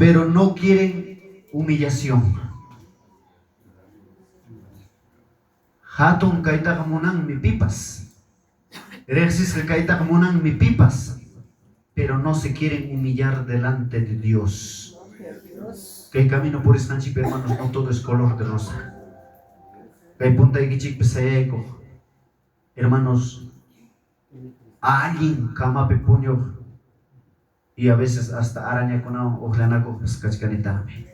Pero no quieren humillación. Hatun kaytaqa munanmi pipas. Riqsisqa kaytaqa munanmi pipas. Pero no se quieren humillar delante de Dios. Kay camino purisqanchikpi, hermanos, no todo es color de rosa. Kay puntaykichikpi sayaykuq, hermanos, allin camapi puñuq y a veces hasta arañakunawan uqllanakuqpas kachkanitaqmi.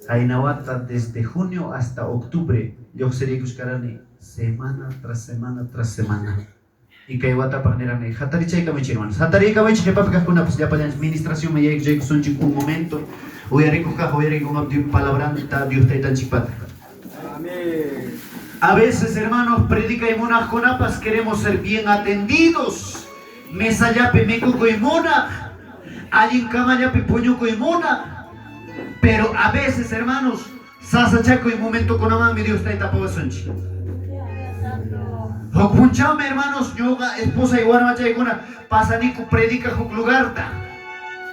Qayna wata desde junio hasta octubre lluqsiriykuchkarani semana tras semana tras semana. Y kay watapaq nirani, hatarichaykamuychik, hermanos. Hatariykamuychik qhipapi kaqkunapas llapallanchik ministracionman yaykuchaykusunchik un momento. Uyarikuq kaq uyarikunqa Dios palabranta Dios taytanchikpata. Amén. A veces, hermanos, predicay munaqkunapas queremos ser bien atendidos. Mesallapi mikukuy munaq, allin camallapi puñukuy munaq. Pero a veces, hermanos, sasachakuy momentokunamanmi Dios tayta apawasunchik. Huk punchawmi, hermanos, ñuqa esposa y warmachaykuna pasaniku predicaq huk lugarta.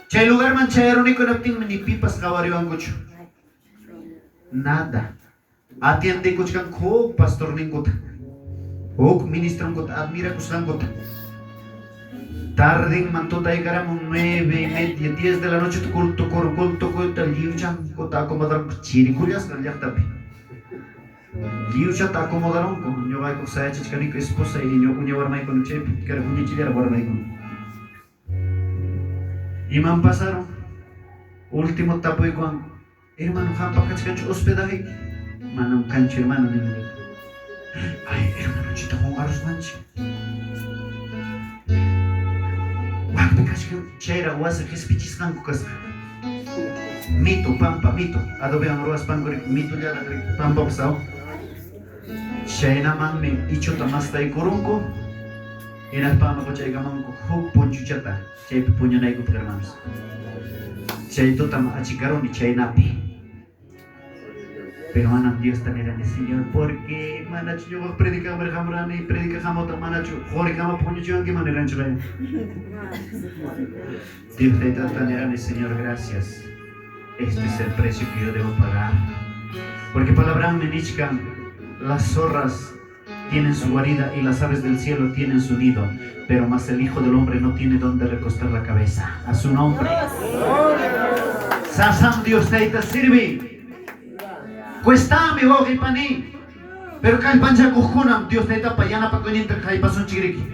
Chay lugarman chayaruniku hinaptinmi ni pipas qawariwankuchu. Nada. Atiendekuchkanku huk pastorninkuta, huk ministronkuta admirakusqankuta. Tardenman tutaykaramon 9:30, 10 de la noche culto culto culto lliwchankuta acomodaronku chirikullasqan llaqtapi. Lliwchata acomodaronku ñuqayku sayachachkaniku esposa y uña warmaykuna chaypi kara uñachillaraq warmaykuna. Iman pasaron? Último tapuykuwanku. Hermano, qampaq kachkanchu hospedaje? Manam kanchu, hermano, nini. Ay, hermano, chita qunqarusqanchik. Wakpi kachkan chayraq wasi qispichisqanku kasqa. Mito, pampa, mito. Adobewan ruwaspanku mitollaraq pampapas aw. Chaynamanmi ichuta mastaykurunku. Hinaspanmi quchaykamanku huk punchuchata chaypi puñunaykupaq, hermanos. Chay tutam achikaruni chaynapi. Pero manam Diosta nirani, Señor, porque manachu ñuqaq predicaqmi hamurani, predicaq hamuta manachu qurikama puñuchiwankiman niranchu kaya. Dios taytata nirani, Señor, gracias. Este es el precio que yo debo pagar. Porque palabranmi nichkan, las zorras tienen su guarida y las aves del cielo tienen su nido, pero más el Hijo del Hombre no tiene donde recostar la cabeza. A su nombre. Sasam Dios tayta sirvi. Cuestami wawqi pani. Pero kallpanchakuqkunam Dios taytapa yanapakuyninta haypasunchikriki.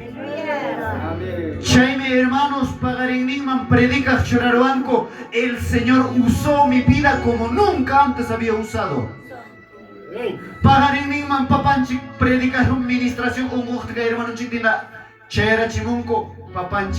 Amén. Chaymi, hermanos, paqarinninman predicaq churaruwanku. El Señor usó mi vida como nunca antes había usado. Paqarinninman papanchik predicar ministración unquqta kay hermanonchik tina chayarachimunku papanchik.